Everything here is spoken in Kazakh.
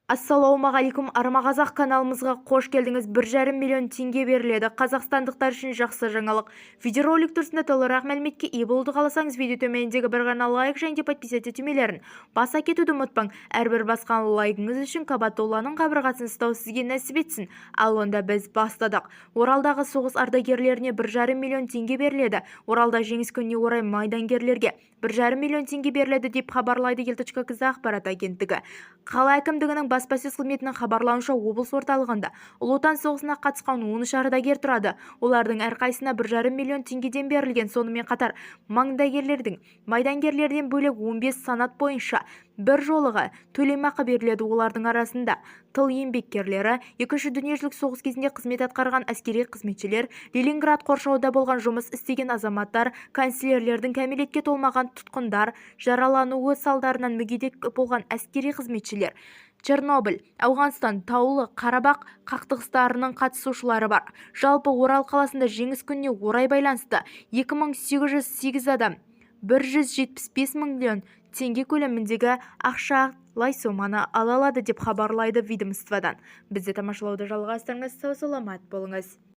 Ассалаумағалейкум, Арма Қазақ каналымызға қош келдіңіз! 1,5 миллион теңге беріледі. Қазақстандықтар үшін жақсы жаңалық. Видеоролик тұрысында толығырақ мәліметке ие болуды қаласаңыз, видео төменіндегі бір ғана лайк және де подписаться түймелерін баса кетуді ұмытпаң. Әрбір басқан лайкіңіз үшін Кабатулланың қабырғасын ұстау сізге нәсіп етсін. Ал онда біз бастадық. Оралдағы соғыс ардагерлеріне 1,5 миллион теңге беріледі. Оралда Жеңіс күніне орай майдангерлерге 1,5 миллион теңге беріледі деп хабарлайды ел.кз ақпарат агенттігі. Қала әкімдігінің баспасөз қызметінің хабарлауынша, облыс орталығында Ұлы Отан соғысына қатысқан 13 ардагер тұрады. Олардың әрқайсысына 1,5 миллион теңгеден берілген. Сонымен қатар майдангерлерден бөлек 15 санат бойынша бір жолығы төлемақы беріледі. Олардың арасында тыл еңбеккерлері, Екінші дүниежүзілік соғыс кезінде қызмет атқарған әскери қызметшілер, Ленинград қоршауында болған, жұмыс істеген азаматтар, концлагерлердің кәмелетке толмаған тұтқындар, жаралануы салдарынан мүгедек болған әскери қызметшілер, Чернобыль, Ауғанстан, Таулы Қарабақ қақтығыстарының қатысушылары бар. Жалпы Орал қаласында Жеңіс күніне орай байланысты 2808 адам 175 миллион теңге көлеміндегі ақшалай соманы ала алады деп хабарлайды ведомстводан. Бізді тамашалауды жалғастырыңыз, сау-саламат болыңыз!